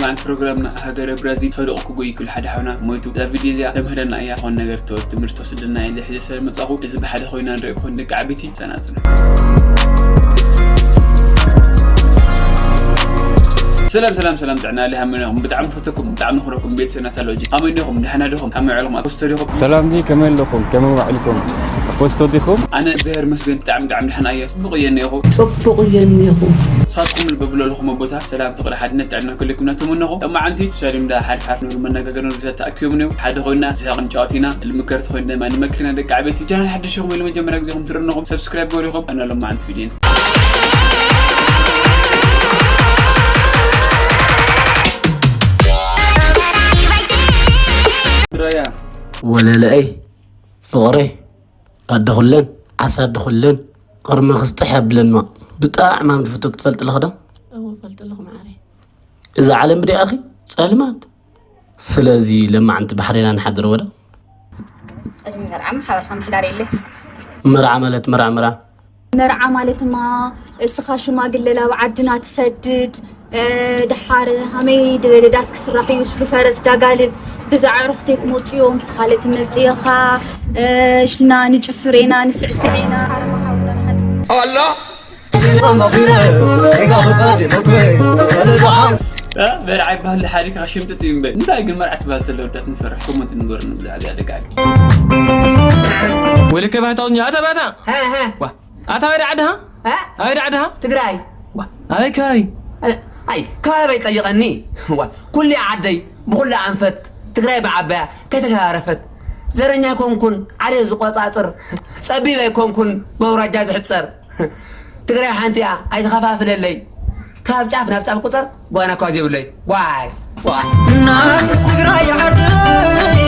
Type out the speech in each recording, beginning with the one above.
ኣብ ፕሮግራምና ሃገረ ብራዚል ሰሪቑ ክጎይ ክብል ሓደ ሓውና ሞይቱ። እዛ ቪድዮ እዚኣ ተምህረና እያ። ዝኾነ ነገር ትምህርቲ ትወስደልና እያ ኢለ ሒዘ ስለ ዝመጻኹ፣ እዚ ብሓደ ኮይና ንሪኦ ክኾን ደቂ ዓበይቲ ሰናጽኑ። ሰላም፣ ሰላም፣ ሰላም፣ ጥዕና ለሃመናኹም። ብጣዕሚ ፈተኩም፣ ብጣዕሚ ንኽረኩም ቤተሰብና ታሎጂ። ከመይ ዲኹም? ደሕና ዲኹም? ከመይ ዕልኹም? ኣብ ፖስቶ ዲኹም? ሰላም ዲ፣ ከመይ ኣለኹም? ከመይ ውዒልኩም? ኣብ ፖስቶ ዲኹም? ኣነ እግዚኣብሔር ይመስገን፣ ብጣዕሚ፣ ብጣዕሚ ደሕና እየ። ጽቡቕ እየ እኒኤኹ። ጽቡቕ እየ እኒኤኹ። ንሳትኩም ልበ ብለልኹም ኣቦታት፣ ሰላም፣ ፍቕሪ፣ ሓድነት፣ ጥዕና ክልኩም እናተመነኹ፣ ሎማዓንቲ ስታድዩም ዳ ሓድፍ ሓድፍ ንብሉ መነጋገሪ ንብሉ ተኣኪቦም እዮም። ሓደ ኮይና ዝሃቕን ጨዋቲና፣ ልምከርቲ ኮይና ድማ ንመክርና ደቂ ዓበይቲ። ቻናል ሓደሽኹም ወይ ለመጀመርያ ግዜኹም ትርእንኹም፣ ሰብስክራይብ ገበሪኹም፣ ኣነ ሎማዓንቲ ቪድዮን። ራያ። ወለለአይ፣ ፍቕረይ፣ ኣደ ኩለን፣ ዓሳዲ ኩለን፣ ቅርሚ ክስጥሕ የብለንዋ። ብጣዕሚ ኣም ትፍቶ ክትፈልጥ ኣለኽ ዶ? እዎ፣ እፈልጥ ኣለኹ መዓረይ። እዛ ዓለም ብደኣኺ ጸልማት። ስለዚ ለማዕንቲ ባሕሬና ንሓድር ወደ። ቅድሚ መርዓ ሓበርካ ምሕዳር የለ። መርዓ ማለት መርዓ መርዓ። መርዓ ማለትማ እስኻ ሽማግለ ናብ ዓድና ትሰድድ፣ እ፣ ደሓር ሃመይ ድበለ ዳስ ክስራሕ እዩ ስሉ ፈረስ ዳጋልብ ብዛ ዕርኽተይ ክመፅዮ ምስኻለ ትመፅእኻ፣ እ፣ ሽና ንጭፍር ኢና ንስዕስዕ ኢና። ኣላ መርዓ ይበሃል ሓዲካ ሽምጥጥ እዩ እምበር እንታይ ግን መርዓ ትበሃል ተለ ወዳት ንፈርሕ ኮመንት ንገርኒ ብዛዕባ ደቂ ዓዲ ወይለከ ባህታውኛ ኣታ ባታ ሀ ሀ ዋ ኣታ ወደ ዓድሃ ሀ ኣበይ ዓድሃ ትግራይ ዋ ኣበይ ከባቢ ኣይ ከባቢ ጠይቐኒ ዋ ኩሉ ዓደይ ብኩሉ ኣንፈት ትግራይ ብዓባያ ከይተሸራረፈት ዘረኛ ኣይኮንኩን ዓደ ዝቆፃፅር ፀቢብ ኣይኮንኩን በውራጃ ዝሕፀር ትግራይ ሓንቲ እያ ኣይትኸፋፍለለይ ካብ ጫፍ ናብ ጫፍ ቁፀር ጓና እኳ ዘይብለይ ዋይ ዋይ እናት ትግራይ ዓደይ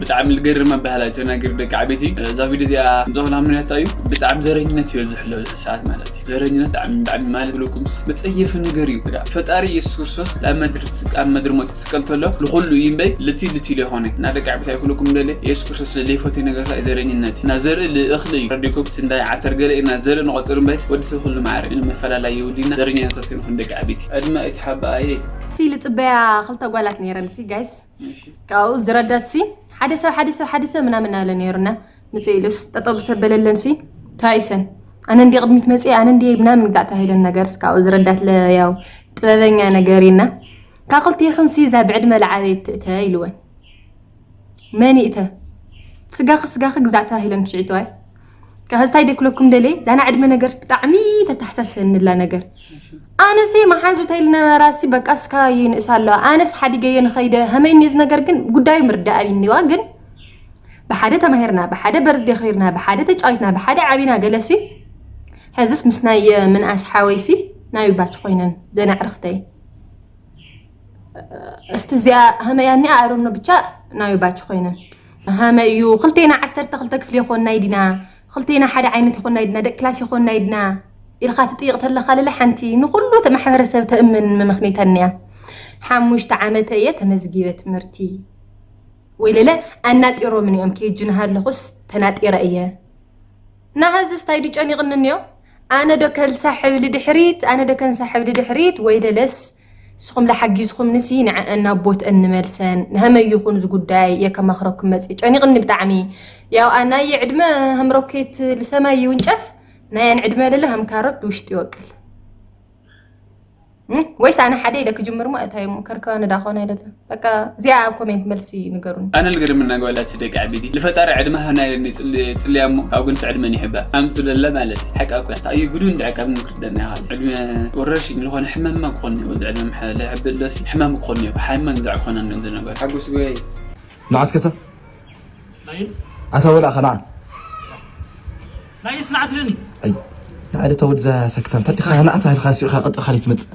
ብጣዕሚ ልገርም ኣባህላ ጨናግር ደቂ ዓበይቲ እዛ ቪድዮ እዚኣ ምፅኹላ ምክንያት እዩ ብጣዕሚ ዘረኝነት እዩ ዝሕሎ ሰዓት ማለት እዩ ዘረኝነት ብጣዕሚ ብጣዕሚ ማለት ብለኩም መፀየፊ ነገር እዩ በቃ ፈጣሪ የሱስ ክርስቶስ ኣብ መድሪ ትስቅ- ኣብ መድሪ ሞት ትስቀል ተሎ ንኩሉ እዩ እምበይ ልቲ ልቲ ኢሉ ይኮነ እና ደቂ ዓበይቲ ኣይኩለኩም ደለ የሱስ ክርስቶስ ለለይፈትዮ ነገር ከኣ ዘረኝነት እዩ እና ዘርኢ ልእኽሊ እዩ ረዲኩም ስንዳይ ዓተር ገለ ኢና ዘርኢ ንቆፅር እምበይስ ወዲ ሰብ ኩሉ ማዕረ እዩ መፈላለይ የብሉና ዘረኛታት ንኹን ደቂ ዓበይቲ ዕድመ እቲ ሓባ ኣየ ሲ ልፅበያ ክልተ ጓላት ነይረን ሲ ጋይስ ካብኡ ዝረዳት ሲ ሓደ ሰብ ሓደ ሰብ ሓደ ሰብ ምናምን እናበለ ነይሩና ምፅእ ኢሉስ ጠጠው ተበለለን ሲ ታይሰን ኣነ እንዲ ቅድሚት መፅእ ኣነ እንዲ ምናምን ግዛዕ ተባሂለን ነገርስ ካብኡ ዝረዳት ለያው ጥበበኛ ነገር ኢና ካብ ክልቴኽን ሲ እዛ ብዕድመ ለዓበየት ትእተ ኢልወን መን ይእተ ስጋኺ ስጋኺ ግዛዕ ተባሂለን ሽዒተዋይ ከህዝታይ ደክለኩም ደሌ ዛና ዕድመ ነገርስ ብጣዕሚ ተተሓሳስበንላ ነገር ኣነሲ መሓዙ ተይልነበራሲ በቃ እስካ ይንእስ ኣሎ ኣነስ ሓዲገዮ ንኸይደ ሀመይኒ እዚ ነገር ግን ጉዳዩ ምርዳእ ኣብኒዋ ግን ብሓደ ተማሂርና ብሓደ በርዝዴ ኸይርና ብሓደ ተጫዊትና ብሓደ ዓቢና ገለሲ ሕዝስ ምስ ናይ ምንኣስ ሓወይሲ ናዩ ባች ኮይነን ዘናዕርኽተይ እስቲ እዚኣ ሃመያኒ ኣሮኖ ብቻ ናዩ ባች ኮይነን ሃመ እዩ ክልቴና ዓሰርተ ክልተ ክፍሊ ይኮን ናይ ዲና ክልቴና ሓደ ዓይነት ይኮን ናይ ዲና ደቂ ክላስ ይኮን ናይ ዲና ኢልካ ትጥይቅ ተለካ ለለ ሓንቲ ንኩሉ ማሕበረሰብ ተእምን መመክኒታን እያ ሓሙሽተ ዓመተ እየ ተመዝጊበ ትምህርቲ ወይ ለለ ኣናጢሮምን እዮም ኬጂ ናሃለኩስ ተናጢረ እየ ናሃዚ ስታይ ድዩ ጨኒቕኒ እንዮ? ኣነ ዶ ከንሳሕብ ልድሕሪት ኣነ ዶ ከንሳሕብ ልድሕሪት ወይ ለለስ ንስኹም ለሓጊዝኹምንሲ ንዐአን ናብ ቦትአን ንመልሰን ንሀመይ ይኹን እዚ ጉዳይ እየ ከማኽረኩም መፅእ ጨኒቕኒ ብጣዕሚ ያው ኣናየ ዕድመ ሀም ሮኬት ልሰማይ ይውንጨፍ ናያን ዕድመ ለለ ሀም ካሮት ብውሽጢ ይወቅል ወይስ ኣነ ሓደ ኢለ ክጅምር ሞ እንታይ እሞ ከርከባ ንዳ ኾነ ኢለ በቃ እዚኣ ኣብ ኮሜንት መልሲ ንገሩኒ። ኣነ ልገርም እና ጓላት ደቂ ዓቢዲ ልፈጣሪ ዕድመ ሃና ኢለኒ ጽልያ እሞ ካብ ግንስ ዕድመን ይሕባ ኣምቱ ለለ ማለት ሓቃ እኮ ታዩ ግዱ እንደ ዕቃብ ንክርደና ይኻል ዕድመ ወረርሽኝ ዝኾነ ሕማማ ክኾን እዩ እዚ ዕድመ ምሓለ ሕብል ደስ ሕማም ክኾን እዩ ሓማን ዝዕ ክኾነ እንደ ነገር ሓጎስ ወይ ንዓስከተ ኣታ ወላ ከነዓን ናይ ስንዓት ለኒ ንዓደ ተወድ ዘሰክተን ተዲኻ ንዓት ሃልካ ሲኻ ቀጥ ካሊ ትመጽእ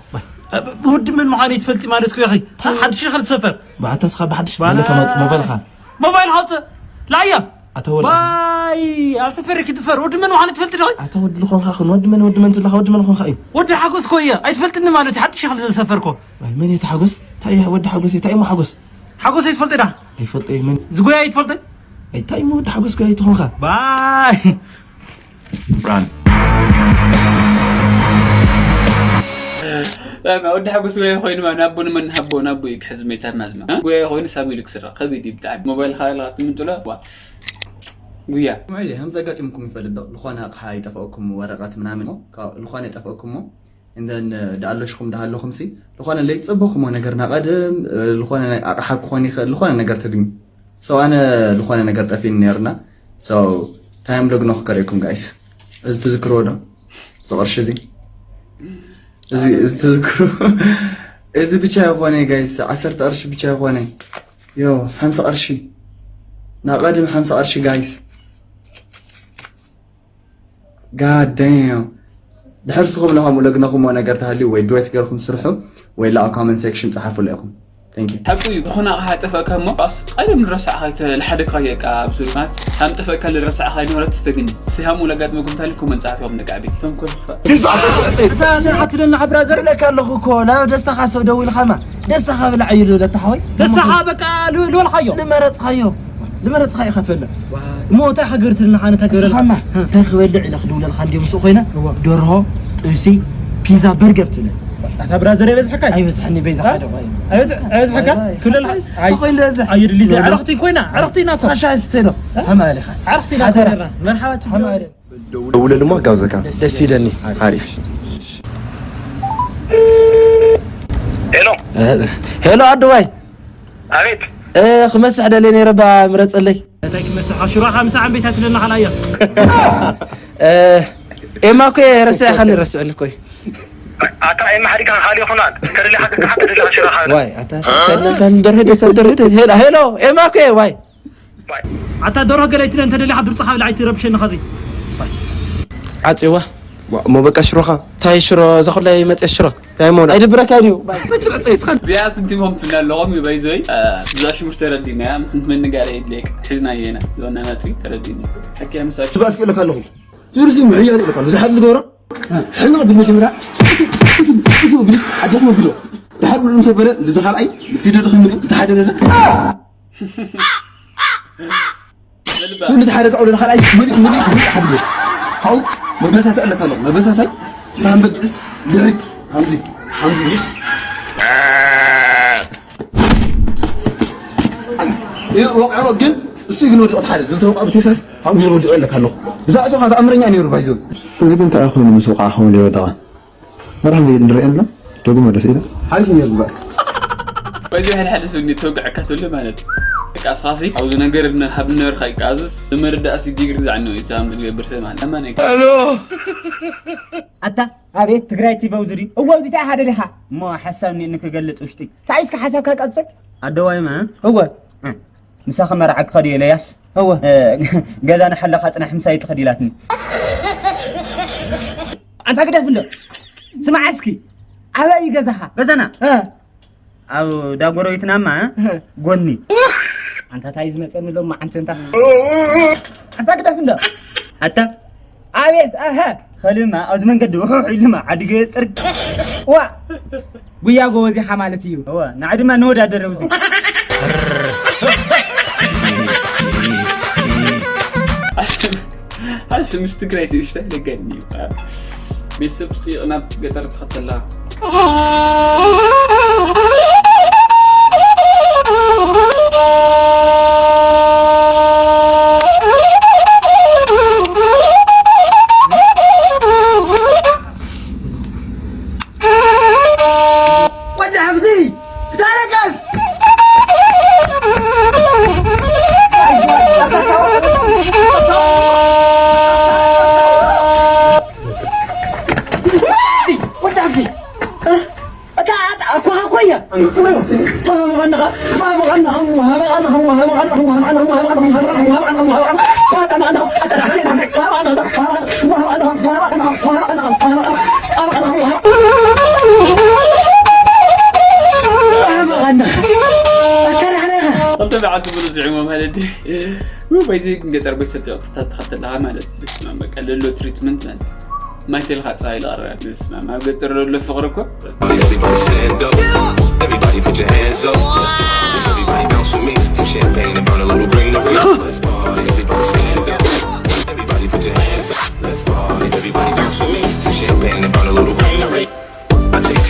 ብወዲ መን ምዃኑ ይትፈልጢ ማለት ኮ ኢኺ ሓድሽ ኢኺ ዝሰፈር ብዓታ ስኻ ብሓድሽ ባለ ከመጽ ሞባይልኻ ሞባይል ኻውጽእ ላያ ኣታ ወላ ባይ ኣብ ሰፈር ክትፈር ወዲ መን ምዃኑ ትፈልጢ ዶ ኣታ ወዲ ዝኾንካ ኹን ወዲ መን ወዲ መን ትለኻ ወዲ መን ኾንካ እዩ ወዲ ሓጎስ ኮ እየ ኣይትፈልጥኒ ማለት ሓድሽ ኢኺ ዝሰፈር ኮ መን እየ ሓጎስ እንታይ ወዲ ሓጎስ እንታይ እሞ ሓጎስ ሓጎስ ኣይትፈልጢ ዳ ኣይፈልጠ መን ዝጎያ ኣይትፈልጠ እንታይ እሞ ወዲ ሓጎስ ጎያ ኣይትኾንካ ባይ ራን ወዲ ሓጎስ ጎያ ኮይኑ ማ ናብ ኣቦ ንመን ሃቦ ናብ ኣቦ እዩ ክሕዝ ሜታ ማዝማ። ጎያ ኮይኑ ሳብ ኢሉ ክስራ ከቢድ እዩ ብጣዕሚ። ሞባይል ካይላ ትምንጥሎ ዋ። ጉያ። ማይለ ከም ዘጋጥምኩም ይፈልጥ ዶ ዝኾነ ኣቕሓ ይጠፋእኩም ወረቐት ምናምን እሞ ካብ ዝኾነ ይጠፋእኩም እሞ እንደን ደኣለሽኹም ደሃለኹም ሲ ዝኾነ ለይትጸበኹሞ ነገር ናቐድም ዝኾነ ናይ ኣቕሓ ክኾን ይኽእል ዝኾነ ነገር ትግኙ ሰው ኣነ ዝኾነ ነገር ጠፊን ነርና ሰው ታይም ሎግ ነው ከሬኩም ጋይስ እዚ ትዝክሮ ዶ ዝቕርሽ እዚ እዚ እዚ ትዝክሮ እዚ ብቻ ይኾነ ጋይስ ዓሰርተ ቅርሺ ብቻ ይኾነ ዮ ሓምሳ ቅርሺ ናቐድም ሓምሳ ቅርሺ ጋይስ God damn ድሕር ስኹም ለኹም ለግነኹምዎ ነገር ተሃልዩ ወይ ድዌት ገርኩም ስርሑ ወይ ላ comment section ጸሓፉ ለኹም Thank you ሓቁ እዩ ዝኾነ ኣቕሓ ጠፈእካ እሞ ስ ቀደም ንረሳዕኻ ተልሓደግካ የቃ ኣብ ሱር ማለት ሃም ጠፈእካ ልረሳዕኻ ይነበረት ስተግኒ ስሃሙ ለጋጥመኩም ታሊ ኮመንት ጸሓፊ ኹም ደቂ ዓበይቲ ቶም ኮን ክፋ እታ ትደና ብራዘር እብለካ ኣለኹ እኮ ናብ ደስታኻ ሰብ ደዊልኻማ ደስታኻ ብላዕ እዩ ልብለታ ሓወይ ደስታኻ በቃ ልበልካዮ ልመረፅኻዮ ልመረፅኻ ኢኻ ትበልዕ እሞ እንታይ ሃገር ትልና ሓነ ተገረልካ ስኻማ እንታይ ክበልዕ ኢለ ክድውለልካ እንዲዮ ምስኡ ኮይነ ደርሆ ጥብሲ ፒዛ በርገር ትብለ ኣታ ብራዘር የበዝሐካ ኣይበዝሐኒ በይዛኻ ዶ ኣይበዝሐካ ክብለልካ ኣይ ተኮይኑ ለዘ ኣየድሊ ዘ ዕረኽቲ ኮይና ዕረኽቲ ኢና ሳሻ ስተ ዶ ሃማ ኢኻ ዕረኽቲ ኢና ኮይና መርሓባ ሃማ ደውለልሞ ጋብዘካ ደስ ይለኒ ሓሪፍ ሄሎ ሄሎ ኣደዋይ ኣቤት ክመስሕ ደልየ ነይረ ባ ምረፀለይ እንታይ ክመስልካ ሽሮኻ ምሳዕ ቤታ ትለና ሓላያ ኤማ እኮ ረስዕኻኒ ረስዕኒ እኮ ኣታ ኤማ ሓዲካ ካልእ ይኹናል ተደሊኻ ትግሓ ተደሊኻ ሽሮኻ ዋይ ኣታ ተደርህደ ተደርህደ ሄሎ ሄሎ ኤማ እኮ ዋይ ኣታ ደርሆ ገለ ኣይትለ እንተደሊኻ ድርፅኻ ብላ ኣይትረብሸኒ ኸዚ ዓፅዋ እሞ በቃ ሽሮኻ እንታይ ሽሮ እዛ ኩላይ መፅአ ሽሮ እንታይ ሞ ኣይድብረካ ድዩ እዚኣ ስንቲምኹም ትብላ ኣለኹም እዩ ባይዘይ ብዛ ሽሙሽ ተረዲናያ ምክንት መንጋር የድልየክ ሒዝናዮ ኢና ዝወና ነጥቢ ተረዲና ተኪያ ምሳሌ ትባስ ክእለካ ኣለኹ ዙርዚ ምሕያል ይለካ ብዙሓት ዝገብሮ ሕና ብመጀመርያ እቲ ብሊስ ኣደኹም ኣቢሎ ድሓር ብሉ ምስ ኣበለ እዚ ካልኣይ ፊደል ኽምኒ እቲ ሓደ ነዛ ስእሊ ተሓደጋ ኣውለና ካልኣይ ሙሉእ ሙሉእ ሙሉእ ሓድገ ካብኡ መበሳሳይ ኣለካ ኣሎ መበሳሳይ ብሃንበል ጥዕስ ድሕሪት ሃምዚ ሃምዚ ይስ ወቅዕዎ ግን እሱ ግን ወዲቆ ተሓደ ዝተወቃ ብቴሳስ ካብኡ ገይሩ ወዲቆ ኣለካ ኣለኹ ብዛ እቶ ካብ ኣምረኛ ነይሩ ባይዞ እዚ ግን እንታይ ኮይኑ ምስ ወቃዕኹም ዘይወደቐ መርሓባ ንርኢ ኣለና። ደግሞ ደስ ኢለ። ሓሪፍ ነይሩ ዝበኣስ። በዚ ሓደ ሓደ ሰብ እንዴት ተወግዐካ ትብሉ ማለት እዩ። በቃ እስኻሲ ኣብዚ ነገር ን- ሃብ ነበርካ እዩ። ከኣዝስ ዝመረዳእሲ ዲግሪ ዝዓነው እዩ። ዝሃም ዝገብር ሰብ ማለት ኣማን እዩ። ኣታ ኣቤት ትግራይ ቲቪ ውድሪ እዎ እዚታ ሓደ ዲኻ እሞ ሓሳብ ኒ ንክገልጽ ውሽጢ እንታይ እስከ ሓሳብካ ቀጽል ኣደዋይማ እወ ምሳኺ መርዓ ክኸድ እየ ኢለያስ እወ ገዛ ንሓለኻ ጽናሕ ምሳይ ትኸድ ኢላትኒ ኣንታ ግደፍ እንዶ ስማዕ እስኪ ኣበይ እዩ ገዛኻ ገዛና ኣብ ዳጎረቤትናማ ጎኒ ኣንታ ታይ ዝመፀኒ ሎም መዓንቲ እንታ ኣንታ ግደፍ እንዶ ኣታ ኣቤት ኣሀ ኸልማ ኣብዚ መንገዲ ውሑሕ ኢልማ ዓድገ ፅርግ ዋ ጉያ ጎበዚኻ ማለት እዩ እወ ንዓ ድማ ንወዳደር ኣብዚ ኣስ ምስ ትግራይ ትእሽተ ደገኒ እዩ ቤተሰብ ጥይቕ ናብ ገጠር ትኸተላ ኣተናሕናኻ ክልተ በዓል ትብሉ ዝዕሞ ማለት ድዩ? ው ባይዘይ ግን ገጠር ቤት ሰጥ ወጥታት ተኸተልኻ ማለት ብስማ በቃ ለሎ ትሪትመንት ማለት ማይ ተልካ ፀሃይ ልቐረ ብስማ ኣብ ገጠር ለሎ ፍቕሪ እኮ Everybody stand up. Everybody put your hands up. Everybody bounce with me. Some champagne and burn a little greenery. Let's party. Everybody stand up. Everybody put your hands up. Let's party. Everybody bounce with me. Some champagne and burn a little greenery. I take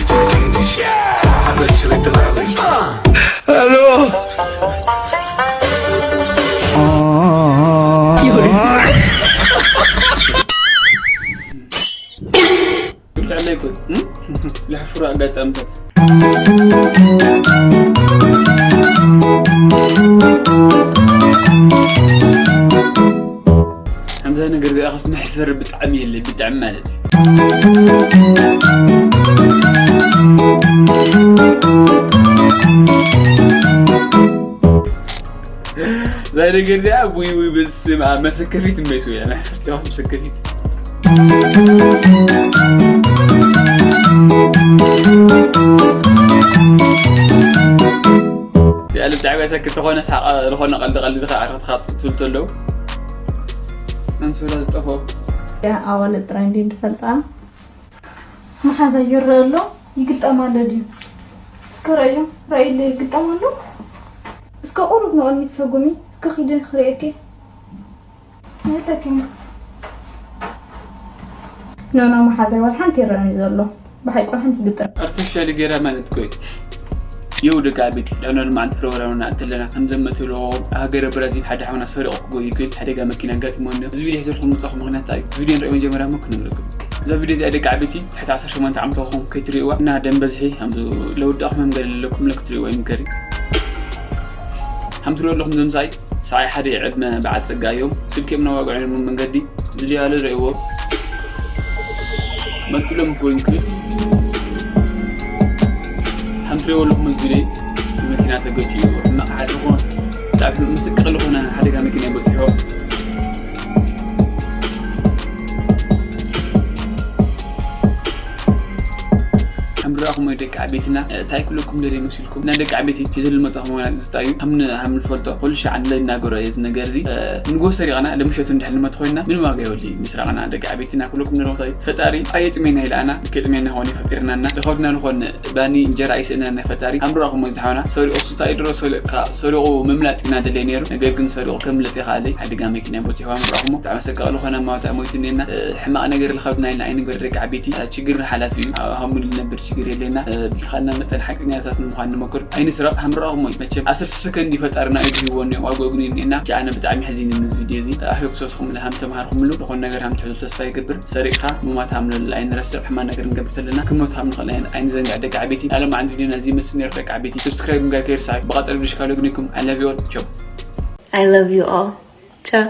ጠምተት። ከምዛ ነገር እዚኣ ኸስ መሕፈሪ ብጣዕሚ የለ፣ ብጣዕሚ ማለት እዩ። እዛ ነገር እዚኣ ውይ ውይ፣ በስመ ኣብ፣ መሰከፊት እመይሱ እያ፣ መሕፈርቲ ዋ መሰከፊት። እዚኣ ብጣዕሚ እያ ሰክት ተኾነ ሳቐ ዝኾነ ቀልዲ ቀልዲ ኸዓ ኣርክትኻ ትብል ተለዉ። ኣንሶላ ዝጠፍኦ። ያ ኣዋልድ ጥራይ እንድየን ዝፈልጣ። መሓዛ ይረአ ኣሎ፣ ይግጠም ኣሎ ድዩ? እስከ ረእዮ፣ ረእይለ ይግጠም ኣሎ። እስከ ቁሩብ ንቕድሚት ሰጉሚ፣ እስከ ኺደ ክርእየኪ። ኣይተኪ። ኖ፣ ኖ፣ መሓዛይ ዋላ ሓንቲ ይረአኒ ዘሎ። ብሓቂ ዋላ ሓንቲ ይግጠም። ኣርቲፊሻል ገይራ ማለት እኮ እዩ። የው ደቂ ዓበይቲ፣ ዳውና ልማዓንቲ ፕሮግራምና እንተለና፣ ከም ዘመትሎ ኣብ ሃገረ ብራዚል ሓደ ሓውና ሰሪቑ ክጎይ ይብል ሓደጋ መኪና ኣጋጢሞ ኣሎ። እዚ ቪድዮ ሒዘልኩም ምጻኹ ምኽንያት እንታይ እዩ? እዚ ቪድዮ ንሪኦ መጀመርያ እሞ ክነግረኩም። እዛ ቪድዮ እዚኣ ደቂ ዓበይቲ ትሕቲ ዓሰርተ ሸሞንተ ዓመት ተኾንኩም ከይትርእይዋ እና ደም በዝሒ ከምዚ ለወዳእኹም መምገሊ ኣለኩም ለክትርእይዋ እዩ ምገሪ። ከም ትርእዩ ኣለኹም ዘምሳይ ሰብዓይ ሓደ ዕድመ በዓል ጸጋ እዮም። ስልኪ እዮም እናዋግዑ ነይሮም መንገዲ። ዝድያሉ ረእይዎ። መንጢሎም ኮይንኩ። ከም ትርእይዎ ኣለኹም እዚ ቪድዮ ብመኪና ተገጭዩ ሕማቕ ሓደጋ ዝኾነ ብጣዕሚ ምስቅቕ ዝኾነ ሓደጋ መኪና እዩ በፂሑ። ከም ዝረኣኹም ወይ ደቂ ዓበይትና፣ እንታይ ክብለኩም ደልየ መሲልኩም? ናይ ደቂ ዓበይቲ ሒዘሉ መጻኹም ዋላ ዝስታይ እዩ። ከም ን-፣ ከም ንፈልጦ፣ ኩሉ ሻዕ ንለ እናገሮ እዩ እዚ ነገር እዚ። እ፣ ንጎ ሰሪቕና፣ ለምሸቱ እንድሕር ንመት ኮይንና፣ ምንም ዋጋ የብሉ እዩ። ምስራቕና ደቂ ዓበይትና ክብለኩም ደልየ እንታይ እዩ? ፈጣሪ ኣየጥሜና ኢላና፣ ከጥሜና ኾነ ፈጢርናና፣ ድኸብና ዝኾነ ባኒ እንጀራ ኣይስእነና ፈጣሪ። ኣምራኹም ወይ ዝሓውና፣ ሰሪቑ ሱታ ኢድሮ ሰሪቕካ፣ ሰሪቑ ምምላጥ ኢና ደልየ ነይሩ። ነገር ግን ሰሪቑ ከምልጥ ይኽኣለይ። ሓደጋ መኪና በፂሕዋ ኣምራኹሞ። ብጣዕሚ ኣሰቃቂ ዝኾነ ኣማውታ ሞይቱ እኔና። እ፣ ሕማቕ ነገር ልኸብድና ኢልና ኣይንገር ደቂ ዓበይቲ። እ፣ ችግር ሓላፊ እዩ። ኣብ ሃሙ ልነብር ችግር የለና። እ፣ ብልኻና መጠን ሓቀኛታት ንምዃን ንመክር። ኣይንስረቕ፣ ሃምራኹም ወይ መቸም ዓሰርተ ሰከንድ ይፈጣርና ኢዱ ሂቦ እኒኦ ዋግኦ ግን እኒኤና። ብቻ ኣነ ብጣዕሚ ሕዚኒ ነዚ ቪድዮ እዚ። ኣሕዮ ክሰስኹም ለሃም ተምሃርኩምሉ ዝኾነ ነገር ሃም ትሕዙ ተስፋ ይገብር። ሰሪቕኻ ምማት ሃምለል ኣይንረስዕ። ሕማቕ ነገር ንገብር ተለና ክንሞት ሃም ንኽእል ኣይን-፣ ኣይንዘንግዕ ደቂ ዓበይቲ። ኣለም ዓንዲ ቪድዮና እዚ ይመስል ነይሩ ደቂ ዓበይቲ። ሰብስክራይብ ምግባር ከይርሳዕ። ብቐጻሊ ቪድዮ ሽካሎ ግኒኩም። I love you all. ቻው። I love you all. ቻው።